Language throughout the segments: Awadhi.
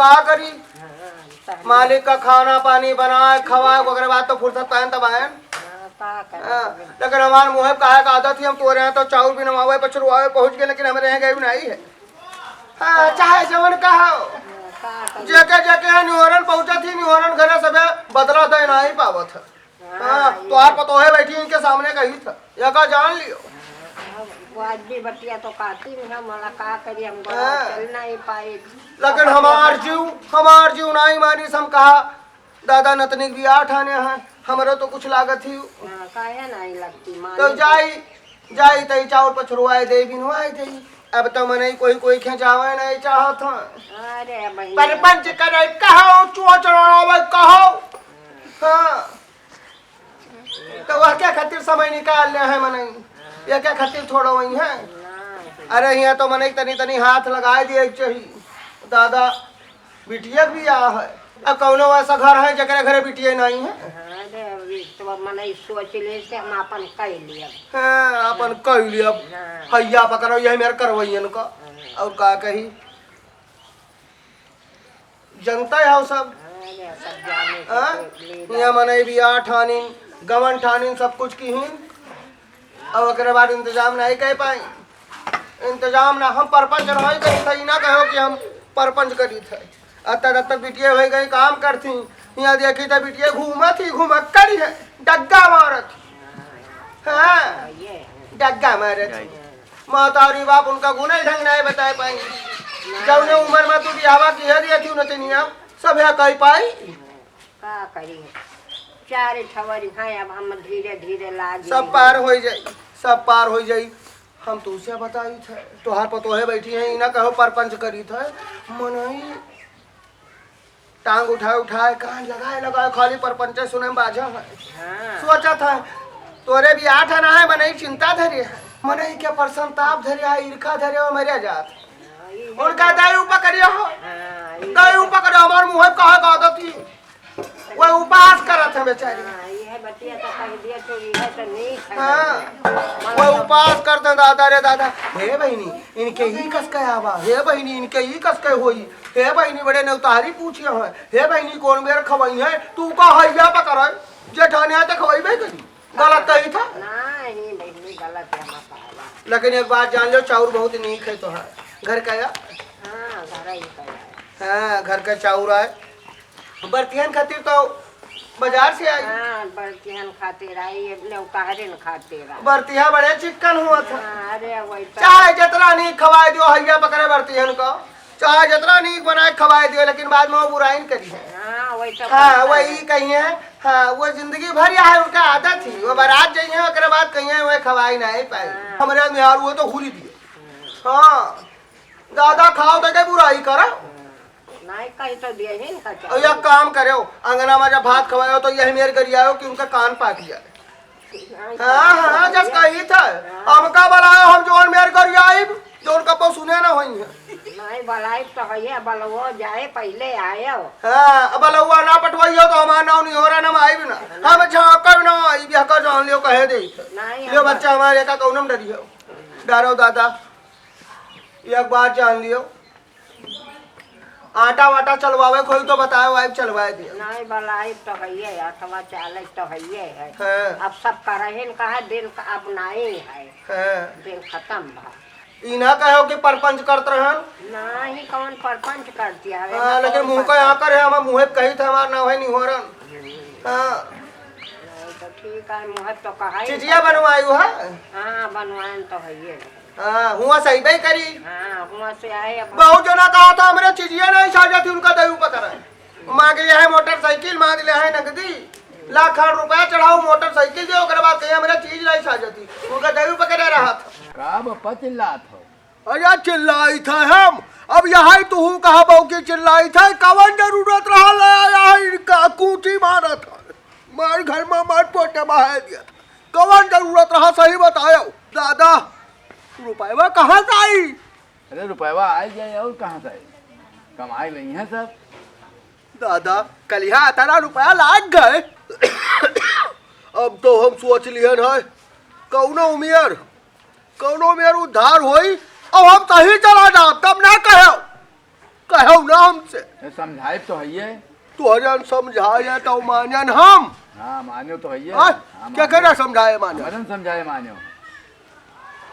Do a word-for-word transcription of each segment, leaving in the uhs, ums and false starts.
का करी? हाँ, तहन मालिक का खाना पानी बनाए, खवाए, ओकरे बाद तो फुर्सत पाएन तब आएन। हाँ, का करी हाँ, तब? लेकिन हमार मुँहे काहे का आदत ही, हम तोरे यहाँ तो चाउर बिनवावे, पछुरवावे पहुँच गए, लेकिन हमरे यहाँ गए नहीं है। हाँ, चाहे जवन कहा हो। हाँ, का करी? जेके, जेके यहाँ निहोरन पहुँचत ही, निहोरन घरे सबे बदला दे नहीं पावत है। हाँ, हाँ, ये तोहार पतोहे बैठी इनके सामने कही था, या का जान लियो। हाँ, वो आज भी बतिया तो काटी में हम, मला का करी, हम हाँ। चल नहीं पाए। लेकिन हमार जीव, हमार जीव नाई मानिस, हम कहा, दादा नतनिक बियाह ठाने हैं, हमरो तो कुछ लागत ही। हाँ, काहे नहीं लगती, माने तो तो। जाई, जाई तई चाउर पछुरवाए दे, बिनवाए दे। अब तो मनई कोई, कोई खेंचावे नहीं चाहत हैं। अरे बहिनी। परपंच करे कहो, चुआ चढ़ावे कहो। हाँ। तो वह क्या खातिर समय निकाल ले है मनई? ये क्या खातिर थोड़ा वही है? अरे, यहाँ तो मनई तनी तनी हाथ लगाए दिए के चाहिए। दादा, बिटिया भी आ है। अब कौनो ऐसा घर है जेकरे घरे बिटिया नहीं है? हाँ, अरे, अभी तो मनई सोच ले से हम आपन कह लिया। हाँ, आपन कह लिया। हाँ। हैया पकड़ो, यही मेरे करवैयन का। हाँ। और का कही? जनता है वो सब। हाँ, ये सब जाने के हाँ? तो ले यहाँ मनई बियाह ठानिन, गवन ठानिन, सब कुछ किहिन, और ओकरे बाद इंतजाम नहीं कर पाई। इंतजाम ना, हम परपंच नहीं करी था, ई ना कहो कि हम परपंच करी था। अत्ता तत्ता बिटिया हो गई, काम करती। यहाँ देखी तो बिटिया घूमत ही घूमत करी है, डग्गा मारत। हाँ, डग्गा मारत। महतारी बाप उनका गुण ही ढंग नहीं बताए पाई। जौने उम्र में तू बियाहवा किहे दिया थी, उन्हें तनिया सब है कह पाई। का करी? चार ठवर हैं, अब हम धीरे धीरे लाग सब गए। पार हो जाई, सब पार हो जाई। हम तुझसे बताई थे, तोहार पतोहे बैठी हैं, इना कहो परपंच करी थे। मनई टांग उठाए उठाए, कान लगाए लगाए, खाली परपंचे सुने में बाझा है। हाँ। सोचा था, तोरे भी आठ आना है, मनई चिंता धरे है। मनई के परसंताप धरे है, ईर्खा धरे हो, मरिया जात। हाँ, ई है उनका ना। दयू पकड़ियो हो। हाँ, ई दयू है। पकड़ियो, हमार मुँह कहा का आदत ही। वो उपास करत है बेचारी। हाँ, ई है बतिया तो कह दिया, तो ई है तो नहीं है। हाँ, मतलब वो उपास करते दादा रे दादा। हे बहिनी, इनके ही कस के आवा, हे बहिनी, इनके ही कस के होई, हे बहिनी, बड़े नौतारी पूछिया है, हे बहिनी, कौन बेर खवाई है, तू का हैया पकड़े, जेठानिया तो खवाई भाई करी, गलत कही था। नहीं, बहिनी, गलत है, मत आवा। लेकिन एक बात जान लो, चाउर बहुत नीक है तोहार, घर का या? हाँ, घर ही का है। हाँ, घर का चाउर आए, बरतियन खातिर तो बाजार से आई। हाँ, बरतियन खातिर आई, ये नेवताहरिन खातिर आई। बरतिया बड़े चिक्कन हुआ था। हाँ, अरे, वही तो। चाहे जितना नीक खवाए दियो, हैया पकड़े बरतियन को, चाहे जितना नीक बनाए खवाए दियो, लेकिन बाद में वो बुराई न करी है। हाँ, वही तो हाँ, करता वही है। कही है। हाँ, वो जिंदगी भर यह है, उनका आदत ही। वो बारात जाइए, ओकरे बाद कहिए, वो खवाई नहीं पाई। हाँ। हमरे मेहरारू वो तो हुरी दिए। हाँ, ज्यादा खाओ तो के बुराई करो। नहीं, कहीं तो दिए ही नहीं खाते। और एक काम करो, अंगना में जब भात खवायो तो यही मेर गरियायो कि उनका कान पाक जाए। नहीं, हाँ, हाँ, जस कही था। हाँ। हमका बुलायो, हम जोन मेर गरियाइब, जोन कबो सुने ना होई है। नहीं, बुलाइब तो है, बलवो जाए, पहले आयो। हाँ, अब बलवा ना पटवाइयो तो हमार नाव नहीं हो रहा, ना हम आइब ना। ना। हम झांकब ना आइब, यह का जान लियो, कहे दे। नहीं, लियो हम बच्चा हमारे का कौनम डरी हो। डरो दादा, एक बात जान लियो, आटा वाटा चलवावे कोई तो बताए, वाइफ चलवाए दिया। नहीं, बलाइब तो हइये, अथवा चालत तो हइये है। हाँ। अब सब करहिन कहा, दिन का अब नहीं है। हाँ। दिन खत्म भा। ई ना कहो कि परपंच करत रहन। नहीं, कौन परपंच करती है? हाँ, लेकिन मुँह का यहाँ करे, हम मुँहे पे कही थे, हमार नाव है निहोरन। हाँ। नहीं, तो ठीक है, मुँह तो कहा ही चिजिया था। बनवायु है? हाँ, बनवाएन तो हइये है। हाँ, हुआ सही भाई करी। हाँ, हुआ से आए अब। बहुत जना कहा था, हमरे चिजिया नहीं साजा थी, उनका दयू पकड़ा है। मांग लिया है मोटरसाइकिल, मांग लिया है नगदी, लाख खान रुपया चढ़ाओ मोटरसाइकिल दे, ओकरे बाद कहीं हमरे चीज नहीं साजा थी, उनका दयू पकड़ा रहा था। का बप्पा चिल्लात हो? अरे चिल्लाई था हम, अब यहाँ तू कहा बहू की चिल्लाई था, कवन जरूरत रहा ले आया है इनका, कूटी मारा था, मार घर में मार पोटे बहाय दिया था, कवन जरूरत रहा सही बतायो दादा, रुपयवा कहाँ से आई? अरे रुपयवा आई जाए और कहाँ से आई? कमाई रही हैं सब। दादा, कलिहा अतना रुपया लाग गए। अब तो हम सोच लिहन है, कौनो उमियर, कौनो उमियर उद्धार होई, अब हम सही चला जाब, तब ना कहो। कहो ना हमसे। ए, समझाए तो हइये। तोहरन समझाए तो मानन हम। हाँ, मान्यो तो हइये। हाँ, हाँ, क्या मान्यो। करे समझाए मानन? हमरन समझाए मान्यो।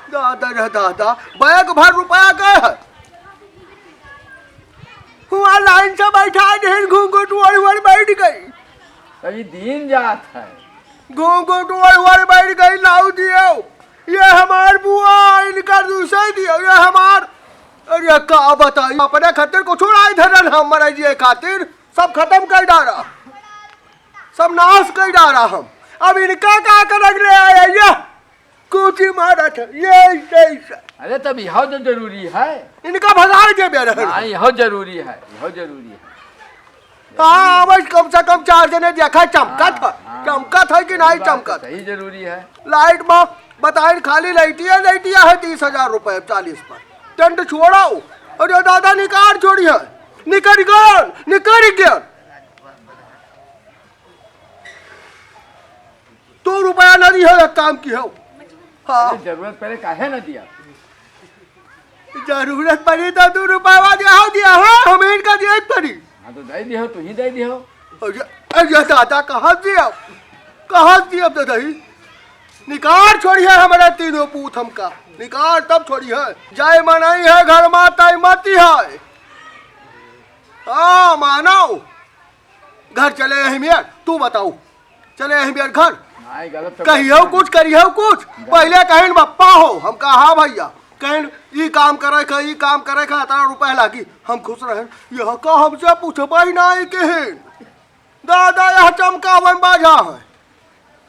दादा रे दादा, बैग भर रुपया गए है। हुआ लाइन से बैठा देहन, घूंघट ओढ़ ओढ़ बैठ गई। अभी दिन जात है। घूंघट ओढ़ ओढ़ बैठ गई, लाऊ दियो। ये हमार बुआ, इनका दूसरे दियो, ये हमार। अरे का बताई, अपने खातिर कुछ नहीं धरन हम, मरे जिए खातिर सब खत्म कर डारा, सब नाश कर डारा हम। अब इनका का करक ले आए ये? कूची मारत है, ये ऐसे, ऐसे। अरे, तब यह तो जरूरी है। इनका भगाड़ के बेर है। हाँ, यह जरूरी है, यह जरूरी है। हाँ, बस कम से कम चार जने देखा, चमकत है, हाँ, हाँ। चमकत है कि सही नहीं बात है, चमकत? सही जरूरी है। लाइट में बताइन खाली लाइटिया, लाइटिया है तीस हजार रुपए चालीस पर। टेंट छोड़ो, अरे दादा निकार छोड़ी है, निकर गन, निकर गन। तू रुपया ना दिहो, एक काम किहो। हाँ। अरे, जरूरत पड़े काहे ना दिया? जरूरत पड़ी तो तू रुपया दिया हो, दिया हो, हम इनका दिया ही पड़ी। हाँ, तो दे दिहो, तू ही दे दिहो। अरे, अरे दादा, कहाँ दिया? कहाँ दिया दादा ही? निकार छोड़ी है हमारे तीनों पूत हमका। निकार तब छोड़ी है। जाए मनाई है घर माता मती है। हाँ, मानो। घर चले यही मेर, तू बताऊ, चले यही मेर घर। नाहीं, गलत तो कहियो करता कुछ, करियो कुछ। गलत। पहिले कहिन बप्पा हो, हम कहा, "हाँ भइया।" कहिन, "ई काम करे का, ई काम करे का, इतना रुपया लागी।" हम खुश रहेन, यह का हमसे पूछबा ही नाहीं कहिन। दादा, यह चमकावन बाजा है।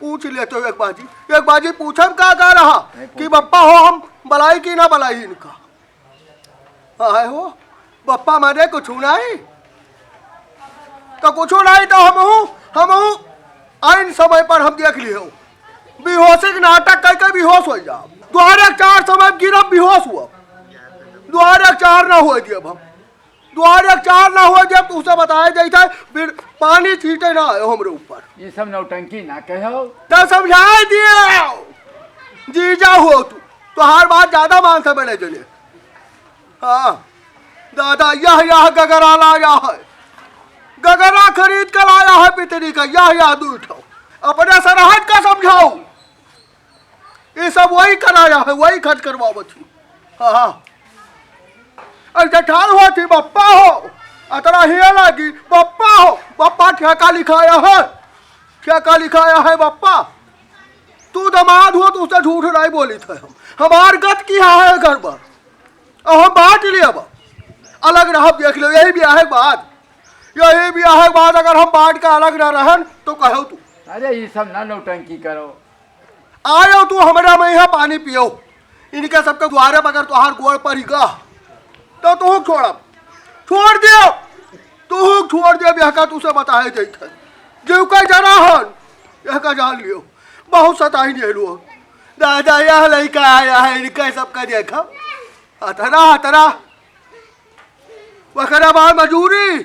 पूछ लेते हो एक बाजी, एक बाजी पूछम का, का रहा नहीं, कि पूछ। बप्पा हो, हम बलाई कि ना बलाई इनका? आए हो, बप्पा माने कुछ नाहीं? तो कुछ नाहीं तो हमहू, हमहू आइन समय पर हम देख लियो। बेहोशी के नाटक कई कई बेहोश हो जाओ। द्वारे चार समय गिरब बेहोश हुआ। द्वारे चार ना होए दियब हम। द्वारे चार ना होए दियब तो उसे बताए जाइत है, फिर पानी छीटे ना आयो हमरे ऊपर। ये सब नौटंकी ना कहो। तो समझाए दियो। जीजा हो तू, तोहार बात ज्यादा मान से बने जने। हाँ, दादा, यह, यह गगरा लाया है, गगरा खरीद कर लाया है पितरी का, यह, यह दुइ ठो। अपने सरहद का समझाऊ, ये सब वही कराया है, वही खर्च करवावत ही। हाँ, हाँ। ऐसे ठाड़ होती, "बप्पा हो, अतरा हिया लागी, बप्पा हो, बप्पा ठेका लिखाया है, ठेका लिखाया है बप्पा।" तू दमाद हो, तू से झूठ नाहीं बोली थे हम। हमार गत किहा है घर पर। अब हम बाँट लेब, अलग रहब, देख लो, यही बियाह के बाद, यही बियाह के बाद अगर हम बाँट के अलग न रहन, तो कहो तू। अरे, ये सब ना नौटंकी करो। आयो तू हमरा में यहाँ पानी पियो, इनके सबके द्वारे बगैर तोहार गोड़ पर ही गा, तो तू छोड़ब, छोड़ दियो, तू छोड़ दियो, बियाह का तू से बताए जाइत है, जीव का जरा हन, यह का जान लियो, बहुत सताई नहीं लोग। दादा, यह लइका आया है, इनका सबका देखा, हतरा, हतरा। ओकरा बाद मजूरी।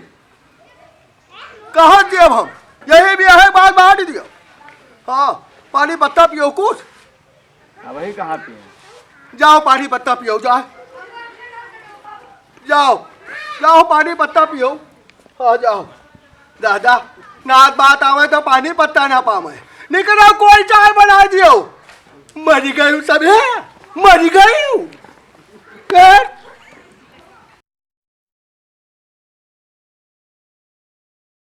कहाँ देब हम? यही बियाह के बाद बाँट दियो। हाँ, पानी पत्ता पियो कुछ। अब वही कहाँ पिए? जाओ, पानी पत्ता पियो, जाओ। जाओ, जाओ, पानी पत्ता पियो। हाँ, जाओ। दादा, नात बात आवे तो पानी पत्ता ना पावे। निकलो, कोई चाय बना दियो। मरी गई सब है, मरी गई। फिर